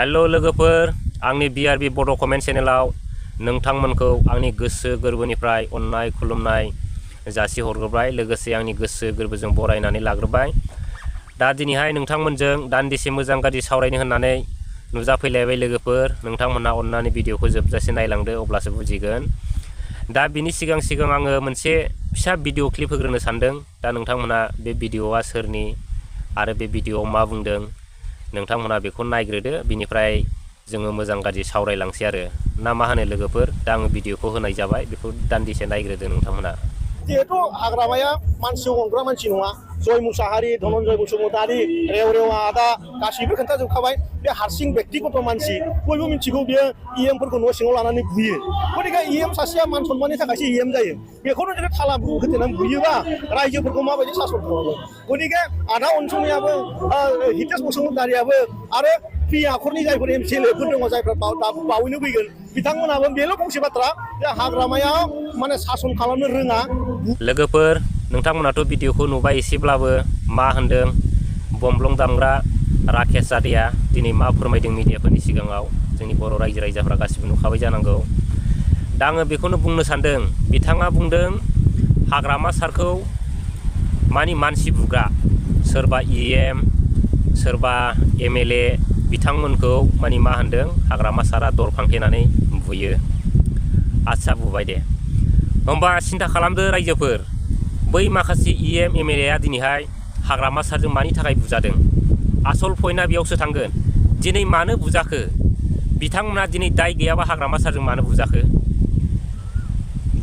Hello लोगोफोर आंनि BRB बड' कमेन्ट चेनेलाव नोंथांमोनखौ आंनि गोसो गोरबोनिफ्राय अननाय खुलुमनाय जासि हरग्रोबाय लोगोसे आंनि गोसो गोरबोजों बरायनानै लाग्रोबाय। दा दिनैहाय नोंथांमोनजों दान्दिसे मोजां गाज्रि सावरायनो होननानै नुजाफैलायबाय लोगोफोर। नोंथांमोनहा अननानै भिडिअखौ जोबजासे नायलांदो अब्लासो बुजिगोन। दा बिनि सिगां आङो मोनसे फिसा भिडिअ क्लिप होग्रोनो सानदों। दा नोंथांमोना बे भिडिअआ सोरनि आरो बे भिडिअआव मा बुंदों नोंथांमोना बेखौ नायग्रोदो, बिनिफ्राय जोङो मोजां गाज्रि सावरायलांसै आरो ना मा होनो लोगोफोर। दा आङो भिडिअखौ होनाय जाबाय, बेखौ दान्दिसे नायग्रोदो नोंथांमोना। जिहेतु हाग्रामाया मानसि हमग्रा मानसि नङा। जय मुसाहारि, धनन्जय बसुमतारी, रेवरेवा आदा गासैबो खोन्थाजोबखाबाय। बे हारसिं बेक्तिगत मानसि, बयबो मिथिगौ बियो EMफोरखौ न' सिङाव लानानै बुयो। गतिके EM सासेया मान सन्माननि थाखायसो EM जायो। बेखौनो जुदि थाला होथेनानै बुयोबा रायजोफोरखौ माबायदि सासन खालामो। गतिके आदा अनसुमैयाबो हितेश बसुमतारीयाबो आरो पि आखरनि जायफोर MCLAफोर दङ जायफ्रा बावैनो फैगोन बिथांमोनाबो बेल' फंसे बाथ्रा जे हाग्रामायाव माने सासन खालामनो रोङा। लोगोफोर नोंथांमोनाथ' भिडिअखौ नुबाय एसेब्लाबो मा होनदों बमब्लं दामग्रा राकेश जादेया दिनै मा फोरमायदों मिडियाफोरनि सिगाङाव जोंनि बर' रायजो राजाफ्रा गासिबो नुखाबाय जानांगौ। दा आङो बेखौनो बुंनो सानदों, बिथाङा बुंदों हाग्रामा सारखौ मानि मानसि बुग्रा, सोरबा EM सोरबा MLA बिथांमोनखौ मानि मा होनदों हाग्रामा सारा दर फांथेनानै बुयो। आच्छा बुबाय दे, होमबा सिन्था खालामदो रायजोफोर, बै माखासे EM MLAया दिनैहाय हाग्रामा सारजों मानि थाखाय बुजादों। आसल पइन्टआ बेयावसो थांगोन। दिनै मानो बुजाखो बिथांमोना, दिनै दाय गैयाबा हाग्रामा सारजों मानो बुजाखो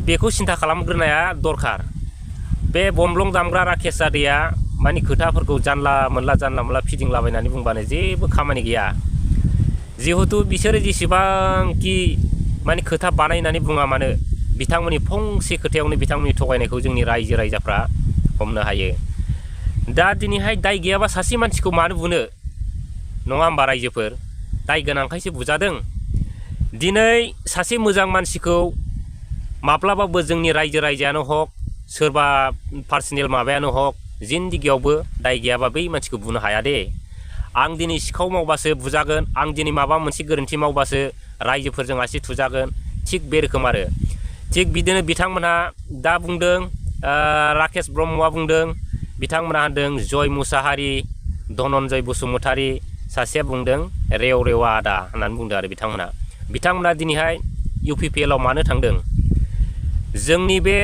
बेखौ सिन्था खालामग्रोनाया दरखार। बे बमब्लं दामग्रा राकेश जादेया मानि खोथाफोरखौ जानला मोनला फिदिंलाबायनानै बुंबानो जेबो खामानि गैया। जिहेथु बिसोरो जेसेबांखि मानि खोथा बानायनानै बुङा मानो बिथांमोननि फंसे खोथायावनो बिथांमोननि थगायनायखौ जोंनि रायजो राजाफ्रा हमनो हायो। दा दिनैहाय दाय गैयाबा सासे मानसिखौ मानो बुनो, नङा होमबा रायजोफोर? दाय गोनांखायसो बुजादों। दिनै सासे मोजां मानसिखौ माब्लाबाबो जोंनि रायजो राजायानो हक सोरबा पार्सनेल माबायानो हक जिन्दगियावबो दाय गैयाबा बै मानसिखौ बुनो हाया दे। आं दिनै सिखाव मावबासो बुजागोन, आं दिनै माबा मोनसे गोरोन्थि मावबासो रायजोफोरजों आसि थुजागोन, थिग बे रोखोम आरो। थिग बिदिनो बिथांमोनहा दा बुंदों, राकेश ब्रह्मआ बुंदों, बिथांमोनहा होनदों जय मुसाहारि, धनन्जय बसुमतारी, सासेया बुंदों रेवरेवा आदा होननानै बुंदों आरो बिथांमोनहा दिनैहाय UPPL आव मानो थांदों। जोंनि बे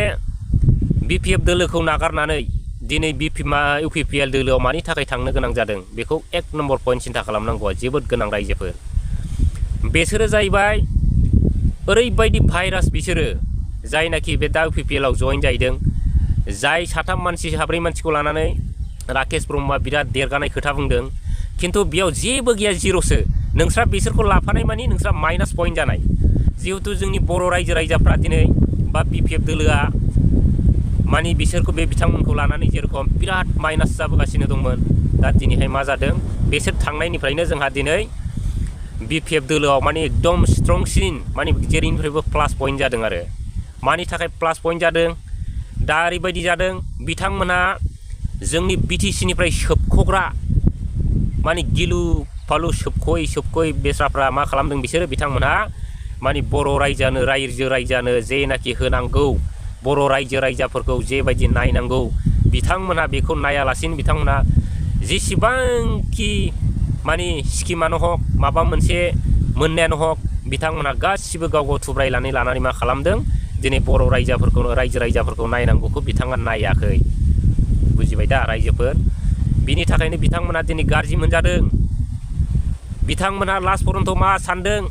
BPF दोलोखौ नागारनानै दिनै UPPL दोलोआव मानि थाखाय थांनो गोनां जादों बेखौ 1 नम्बर पइन्ट सिन्था खालामनांगौआ जोबोद गोनां रायजोफोर। बेसोरो जाहैबाय ओरैबायदि भाइरास, बिसोरो जायनाखि बे दा UPPL आव जइन जाहैदों, जाय साब्रै मानसिखौ लानानै राकेश ब्रह्मआ बिराद देरगानाय खोथा बुंदों, खिन्थु बेयाव जेबो गैया, जिर'सो। नोंस्रा बिसोरखौ लाफानाय मानि नोंस्रा माइनास पइन्ट जानाय। जिहेथु जोंनि बर' रायजो राजाफ्रा दिनै बा BPF दोलोआ मानि बिसोरखौ बे बिथांमोनखौ लानानै जेरखम बिराद माइनास जाबोगासिनो दंमोन, दा दिनैहाय मा जादों बिसोर थांनायनिफ्रायनो जोंहा दिनै BPF दोलोआव मानि एकदम स्ट्रंसिन मानि जेरैनिफ्रायबो प्लास पइन्ट जादों आरो। मानि थाखाय प्लास पइन्ट जादों, दा ओरैबायदि जादों बिथांमोनहा जोंनि BTC निफ्राय सोबख'ग्रा मानि गिलु फालु सोबख'यै बेस्राफ्रा मा खालामदों, बिसोरो बिथांमोनहा मानि बर' रायजो राजानो जेनाखि होनांगौ, बर' रायजो राजाफोरखौ जेबायदि नायनांगौ बिथांमोनहा बेखौ नायालासिनो बिथांमोनहा जेसेबांखि मानि स्किमानो हक माबा मोनसे मोननायानो हक बिथांमोनहा गासिबो गाव थुब्रायनानै लानानै मा खालामदों, दिनै बर' रायजो राजाफोरखौ नायनांगौखौ बिथाङा नायाखै। बुजिबाय दा रायजोफोर? बिनि थाखायनो बिथांमोना दिनै गाज्रि मोनजादों। बिथांमोनहा लास्ट पर्यन्त मा सानदों,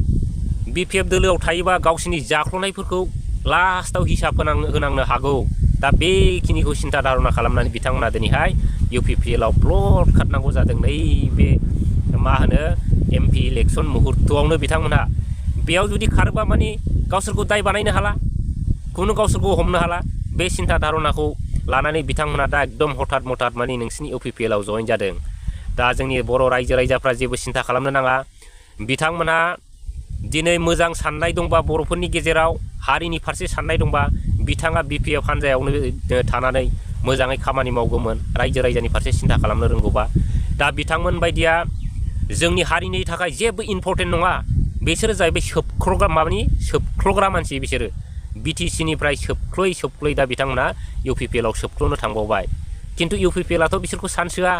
BPF दोलोआव थायोबा गावसिनि जाख्ल'नायफोरखौ लास्टआव हिसाब होनांनो हागौ। दा बेखिनिखौ सिन्था धारना खालामनानै बिथांमोना दिनैहाय UPPL आव प्लट खारनांगौ जादों। नैबे मा होनो MP इलेक्सन मुहुर्तआवनो बिथांमोनहा बेयाव जुदि खारोबा मानि गावसोरखौ दाय बानायनो हाला, खुनु गावसोरखौ हमनो हाला। बे सिन्था धारनाखौ लानानै बिथांमोना दा एकदम हथात मथात मानि नोंसिनि UPPL आव जइन जादों। दा जोंनि बर' रायजो राजाफ्रा जेबो सिन्था खालामनो नाङा। बिथांमोनहा दिनै मोजां साननाय दंबा, बर'फोरनि गेजेराव हारिनि फारसे साननाय दंबा, बिथाङा BPF हान्जायावनो थानानै मोजाङै खामानि मावगौमोन, रायजो राजानि फारसे सिन्था खालामनो रोंगौबा। दा बिथांमोन बायदिया जोंनि हारिनि थाखाय जेबो इम्पर्टेन्ट नङा बिसोरो जाहैबाय सोबख्लग्रा मानसि बिसोरो BTC निफ्राय सोबख्ल'यै दा बिथांमोना UPPL आव सोबख्ल'नो थांबावबाय खिन्थु UPPL आथ' बिसोरखौ सानसोआ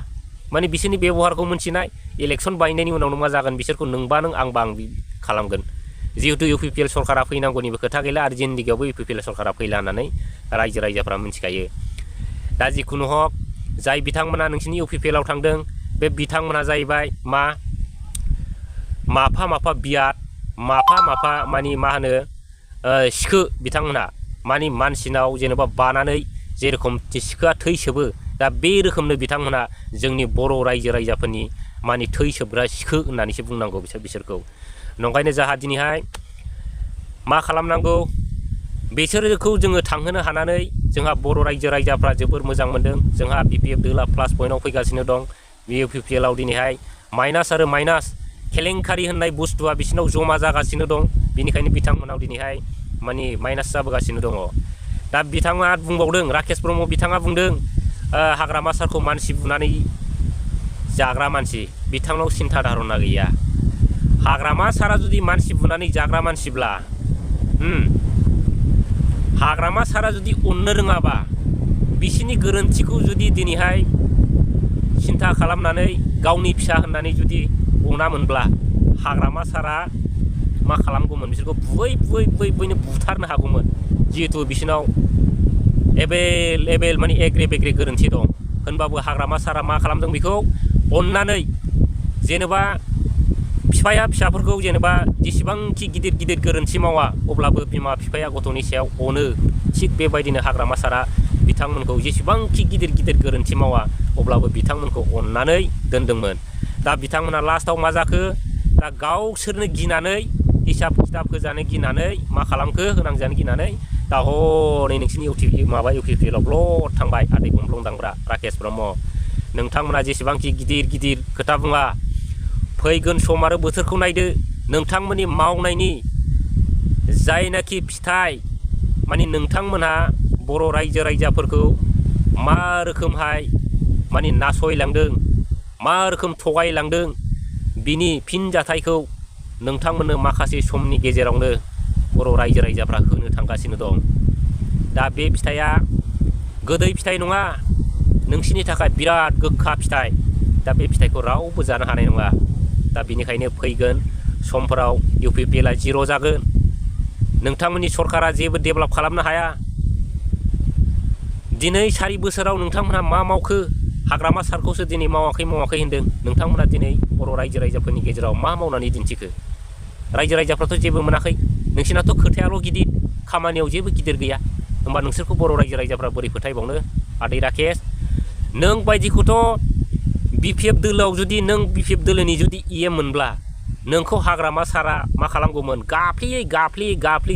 माने बिसोरनि बेबहारखौ मोनथिनाय इलेक्सन बायनायनि उनाव मा जागोन बिसोरखौ नोंबा नों आंबा आं खालामगोन जिहेतु UPPL सरकारा फैनांगौनिबो खोथा गैला आरो जिन्दिगियावबो UPPL सरकारा फैला होननानै रायजोफ्रा मिथिखायो दा जिखुनु हक जाय बिथांमोना नोंसिनि UPPL आव थांदों बे बिथांमोना जाहैबाय माफा बियाद माफा मानि मा होनो सिखो बिथांमोना मानि मानसिनाव जेनेबा बानानै जेरखम सिखोआ थै सोबो दा बे रोखोमनो बिथांमोना जोंनि बर' रायजोफोरनि मानि थै सोबग्रा सिखो होननानैसो बुंनांगौ बिसोरखौ नंखायनो जाहा दिनैहाय मा खालामनांगौ बिसोरखौ जोङो थांहोनो हानानै जोंहा बर' रायजोफ्रा जोबोर मोजां मोनदों जोंहा BPF दोला प्लास पइन्टआव फैगासिनो दं UPPL आव दिनैहाय माइनास आरो माइनास केलेंकारि होननाय बुस्थुआ बिसिनाव जमा जागासिनो दं बेनिखायनो बिथांमोनाव दिनैहाय मानि माइनास जाबोगासिनो दङ दा बिथाङा बुंबावदों राकेश ब्रह्म बिथाङा बुंदों हाग्रामा सारखौ मानसि बुनानै जाग्रा मानसि बिथांनाव सिन्था धारना गैया हाग्रामा सारा जुदि मानसि बुनानै जाग्रा मानसिब्ला हाग्रामा सारा जुदि अननो रोङाबा बिसिनि गोरोन्थिखौ जुदि दिनैहाय सिन्था खालामनानै गावनि फिसा होननानै जुदि अनामोनब्ला हाग्रामा सारा मा खालामगौमोन बिसोरखौ बुयैनो बुथारनो हागौमोन जिहेतु बिसिनाव एबेल माने एग्रे बेग्रे गोरोन्थि दं होनबाबो हाग्रामा सारा मा खालामदों बेखौ अननानै जेनेबा बिफाया फिसाफोरखौ जेनेबा जेसेबांखि गिदिर गोरोन्थि मावा अब्लाबो बिमा बिफाया गथ'नि सायाव अनो थिग बेबायदिनो हाग्रामा सारा बिथांमोनखौ जेसेबांखि गिदिर गोरोन्थि मावा अब्लाबो बिथांमोनखौ अननानै दोनदोंमोन दा बिथांमोना लास्टाव मा जाखो दा गावसोरनो गिनानै हिसाब खिथाब होजानो गिनानै मा खालामखो होनांजानो गिनानै दा हनै नोंसिनि UPPL आव ब्लद थांबाय आदै गंब्लं दामग्रा राकेश ब्रह्म नोंथांमोना जेसेबांखि गिदिर खोथा बुङा फैगोन सम आरो बोथोरखौ नायदो नोंथांमोननि मावनायनि जायनाखि फिथाइ माने नोंथांमोनहा बर' रायजोफोरखौ मा रोखोमहाय माने नासयलांदों मा रोखोम थगायलांदों बिनि फिनजाथायखौ नोंथांमोननो माखासे समनि गेजेरावनो बर' रायजोफ्रा होनो थांगासिनो दं दा बे फिथाइया गोदै फिथाइ नङा नोंसिनि थाखाय बिराद गोखा फिथाइ दा बे फिथाइखौ रावबो जानो हानाय नङा दा बेनिखायनो फैगोन समफोराव UPPL आ जिर' जागोन नोंथांमोननि सरकारा जेबो डेभेलप खालामनो हाया दिनै 4 बोसोराव नोंथांमोनहा मा मावखो हाग्रामा सारखौसो दिनै मावाखै होनदों नोंथांमोना दिनै बर' रायजोफोरनि गेजेराव मा मावनानै दिन्थिखो रायजोफ्राथ' जेबो मोनाखै नोंसिनाथ' खोथायाल' गिदिर खामानियाव जेबो गिदिर गैया होमबा नोंसोरखौ बर' रायजोफ्रा बोरै फोथायबावनो आदै राकेश नों बायदिखौथ' BPF दोलोआव जुदि नों BPF दोलोनि जुदि EM मोनब्ला नोंखौ हाग्रामा सारा मा खालामगौमोन गाफ्ले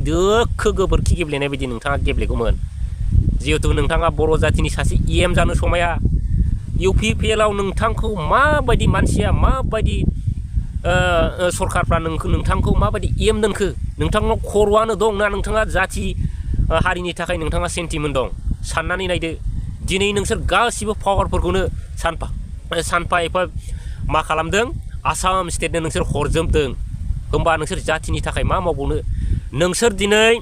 दोखो गोबोरखि गेब्लेनाय बायदि नोंथाङा गेब्लेगौमोन जिहेतु नोंथाङा बर' जातिनि सासे EM जानो समाया UPPL आव नोंथांखौ माबायदि मानसिया माबायदि सरकारफ्रा नोंथांखौ माबायदि EM दोनखो नोंथांनाव खर'आनो दं ना नोंथाङा जाति हारिनि थाखाय नोंथाङा सेन्टिमेन्ट दं साननानै नायदो दिनै नोंसोर गासिबो पावारफोरखौनो सानफा एफा मा खालामदों आसाम स्टेटनो नोंसोर हरजोबदों होमबा नोंसोर जातिनि थाखाय मा मावबावनो नोंसोर दिनै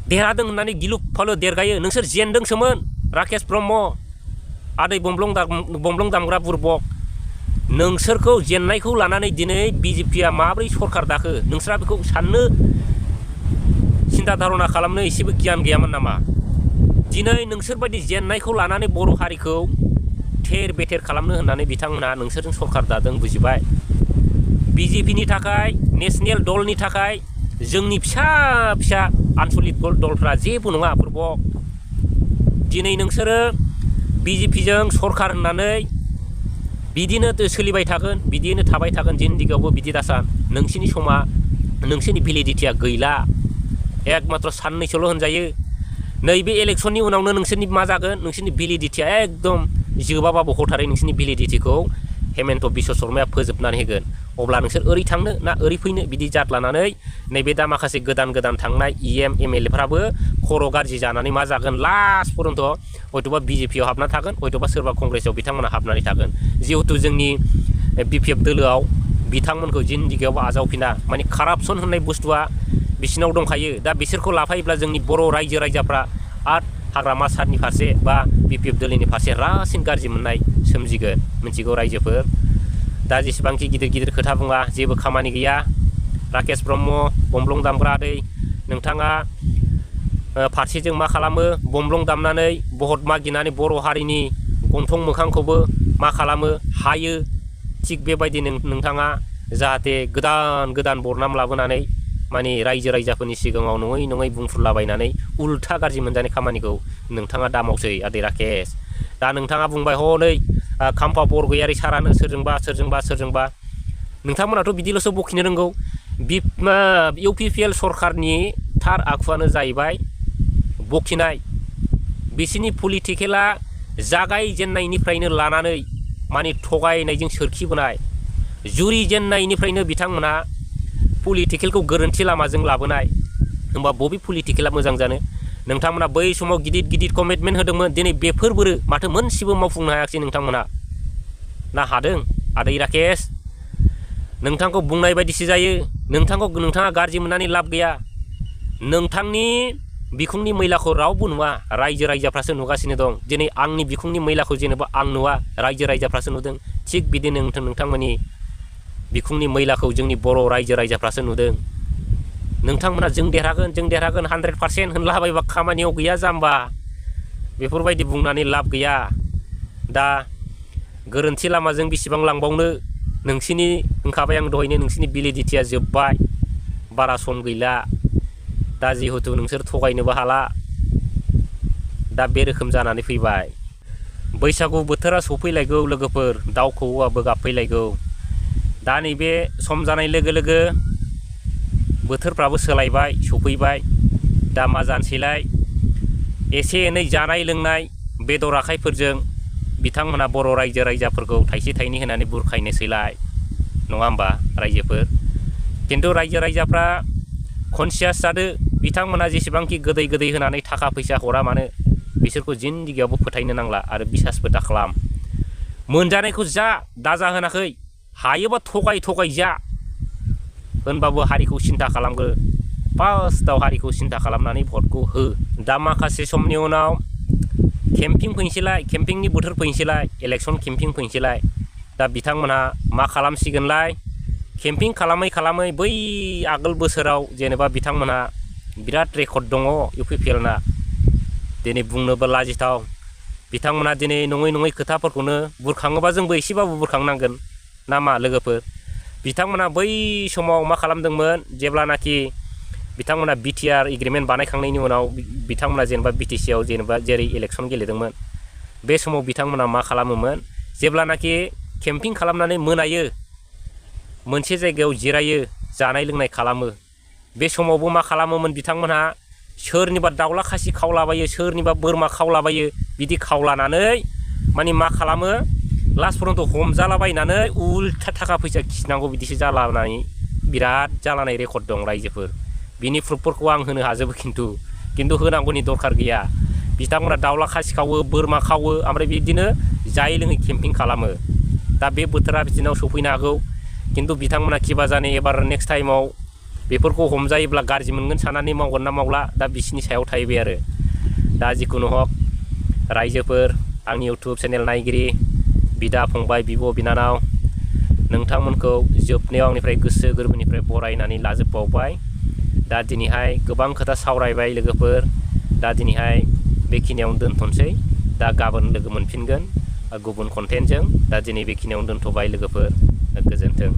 देरहादों होननानै गिलु फालु देरगायो नोंसोर जेनदोंसोमोन राकेश ब्रह्म आदै बमब्लं दामग्रा बुरबक नोंसोरखौ जेननायखौ लानानै दिनै BJPआ माब्रै सरकार दाखो नोंसोरा बेखौ साननो सिन्था धारना खालामनो एसेबो गियान गैयामोन नामा दिनै नोंसोरबायदि जेननायखौ लानानै बर' हारिखौ थेर बेथेर खालामनो होननानै बिथांमोनहा नोंसोरजों सरकार दादों बुजिबाय BJPनि थाखाय नेसनेल दलनि थाखाय जोंनि फिसा आनसलिक दलफ्रा जेबो नङा बुरबक दिनै नोंसोरो BJPजों सरकार होननानै बिदिनो सोलिबाय थागोन बिदिनो थाबाय थागोन जिन्दिगियावबो बिदि दासान नोंसिनि समा नोंसिनि भेलिडिटिया गैला एकमात्र साननैसोल' होनजायो नैबे इलेक्सननि उनावनो नोंसोरनि मा जागोन नोंसोरनि भेलिडिटिया एकदम जोबाबाबो हथारै नोंसोरनि भेलिडिटिखौ हेमन्त बिश्व शर्माया फोजोबनानै होगोन अब्ला नोंसोर ओरै थांनो ना ओरै फैनो बिदि जात लानानै नैबे दा माखासे गोदान थांनाय EM MLAफ्राबो खर' गाज्रि जानानै मा जागोन लास्ट पर्यन्त हयथ'बा BJPआव हाबना थागोन हयथ'बा सोरबा कंग्रेसआव बिथांमोना हाबनानै थागोन जिहेतु जोंनि BPF दोलोआव बिथांमोनखौ जिन्दगियाव आजावफिना माने कारापसन होननाय बुस्थुआ बिसिनाव दंखायो। दा बिसोरखौ लाफायोब्ला जोंनि बर' रायजो राजाफ्रा आरो हाग्रामा सारनि फारसे बा BPF दोलोनि फारसे रासिन गाज्रि मोननाय सोमजिगोन मिथिगौ रायजोफोर। दा जेसेबांखि गिदिर गिदिर खोथा बुङा जेबो खामानि गैया। राकेश ब्रह्म बमब्लं दामग्रा आदै नोंथाङा फारसेजों मा खालामो बमब्लं दामनानै भट मागिनानै बर' हारिनि गन्थं मोखांखौबो मा खालामो हायो। थिग बेबायदि नोंथाङा जाहाथे गोदान गोदान बरनाम लाबोनानै माने रायजो राजाफोरनि सिगाङाव नङै बुंफुरलाबायनानै उल्था गाज्रि मोनजानाय खामानिखौ नोंथाङा दा मावसै आदै राकेश। दा नोंथाङा बुंबाय हनै खाम्फा बरगयारि सारानो सोरजोंबा नोंथांमोनाथ' बिदिल'सो बखिनो रोंगौ। UPPL सरखारनि थार आखुआनो जाहैबाय बखिनाय। बिसिनि पलिटिकेला जागायजेननायनिफ्रायनो लानानै माने थगायनायजों सोरखिबोनाय जुरिजेननायनिफ्रायनो बिथांमोना पलिटिकेलखौ गोरोन्थि लामाजों लाबोनाय। होमबा बबे पलिटिकेला मोजां जानो? नोंथांमोना बै समाव गिदिर गिदिर कमिटमेन्ट होदोंमोन दिनै बेफोरबो माथो मोनसेबो मावफुंनो हायाखिसै नोंथांमोना। ना हादों आदै राकेश? नोंथांखौ बुंनाय बायदिसो जायो। नोंथाङा गाज्रि मोननानै लाब गैया। नोंथांनि बिखुंनि मैलाखौ रावबो नुवा रायजो राजाफ्रासो नुगासिनो दं। दिनै आंनि बिखुंनि मैलाखौ जेनेबा आं नुवा रायजो राजाफ्रासो नुदों। थिग बिदिनो नोंथांमोननि बिखुंनि मैलाखौ जोंनि बर' रायजो राजाफ्रासो नुदों। नोंथांमोना जों देरहागोन 100% होनलाबायबा खामानियाव गैया जाम्बा। बेफोरबायदि बुंनानै लाब गैया। दा गोरोन्थि लामाजों बेसेबां लांबावनो नोंसिनि होनखाबाय आं दहायनो नोंसिनि भेलिडिटिया जोब्बाय बारा सम गैला। दा जिहेथु नोंसोर थगायनोबो हाला दा बे रोखोम जानानै फैबाय। बैसागु बोथोरा सफैलायगौ लोगोफोर दाउ खौवौआबो गाबफैलायगौ। दा नैबे सम जानाय लोगो लोगो बोथोरफ्राबो सोलायबाय सफैबाय। दा मा जानोसैलाय एसे एनै जानाय लोंनाय बेदर आखाइफोरजों बिथांमोना बर' रायजो राजाफोरखौ थाइसे थाइनै होनानै बुरखायनोसैलाय नङा होमबा रायजोफोर? खिन्थु रायजो राजाफ्रा कनसियास जादो। बिथांमोना जेसेबांखि गोदै होनानै थाखा फैसा हरा मानो बिसोरखौ जिन्दगियावबो फोथायनो नांला आरो बिसासबो दा खालाम। मोनजानायखौ जा दाजा होनाखै हायोबा थगाय जा होनबाबो हारिखौ सिन्था खालामग्रो। फार्स्टआव हारिखौ सिन्था खालामनानै भटखौ हो। दा माखासे समनि उनाव केम्पिं फैनोसैलाय केम्पिंनि बोथोर फैनोसैलाय इलेक्सन केम्पिं फैनोसैलाय। दा बिथांमोनहा मा खालामसिगोनलाय केम्पिं खालामै बै आगोल बोसोराव जेनेबा बिथांमोनहा बिराद रेकर्ड दङ UPPL ना। दिनै बुंनोबो लाजिथाव बिथांमोना दिनै नङै खोथाफोरखौनो बुरखाङोबा जोंबो एसेबाबो बुरखांनांगोन ना मा लोगोफोर? बिथांमोना बै समाव मा खालामदोंमोन जेब्लानाखि बिथांमोना BTR एग्रिमेन्ट बानायखांनायनि उनाव बिथांमोना जेनेबा BTC आव जेनेबा जेरै इलेक्सन गेलेदोंमोन बे समाव बिथांमोना मा खालामोमोन जेब्लानाखि केम्पिं खालामनानै मोनायो मोनसे जायगायाव जिरायो जानाय लोंनाय खालामो बे समावबो मा खालामोमोन बिथांमोनहा सोरनिबा दाउला खासि खावलाबायो सोरनिबा बोरमा खावलाबायो बिदि खावलानानै माने मा खालामो लास्ट पर्यन्त हमजालाबायनानै उल्था थाखा फैसा खिनांगौ बिदिसो जालानानै बिराद जालानाय रेकर्ड दं रायजोफोर। बिनि प्रुफफोरखौ आं होनो हाजोबो खिन्थु होनांगौनि दरखार गैया। बिथांमोना दाउला खासि खावो बोरमा खावो ओमफ्राय बिदिनो जायै लोङै केम्पिं खालामो। दा बे बोथोरा बिदिनाव सफैनो हागौ खिन्थु बिथांमोना किबा जाने एबार नेक्स्ट टाइमाव बेफोरखौ हमजायोब्ला गाज्रि मोनगोन साननानै मावगोन ना मावला दा बिसिनि सायाव थाहैबाय आरो। दा जिखुनु हक रायजोफोर आंनि इउटुब चेनेल नायगिरि बिदा फंबाय बिब' बिनानाव नोंथांमोनखौ जोबनायाव आंनिफ्राय गोसो गोरबोनिफ्राय बरायनानै लाजोबबावबाय। दा दिनैहाय गोबां खोथा सावरायबाय लोगोफोर दा दिनैहाय बेखिनियावनो दोनथ'नोसै। दा गाबोन लोगो मोनफिनगोन गुबुन कन्टेन्टजों। दा दिनै बेखिनियावनो दोनथ'बाय लोगोफोर गोजोन्थों।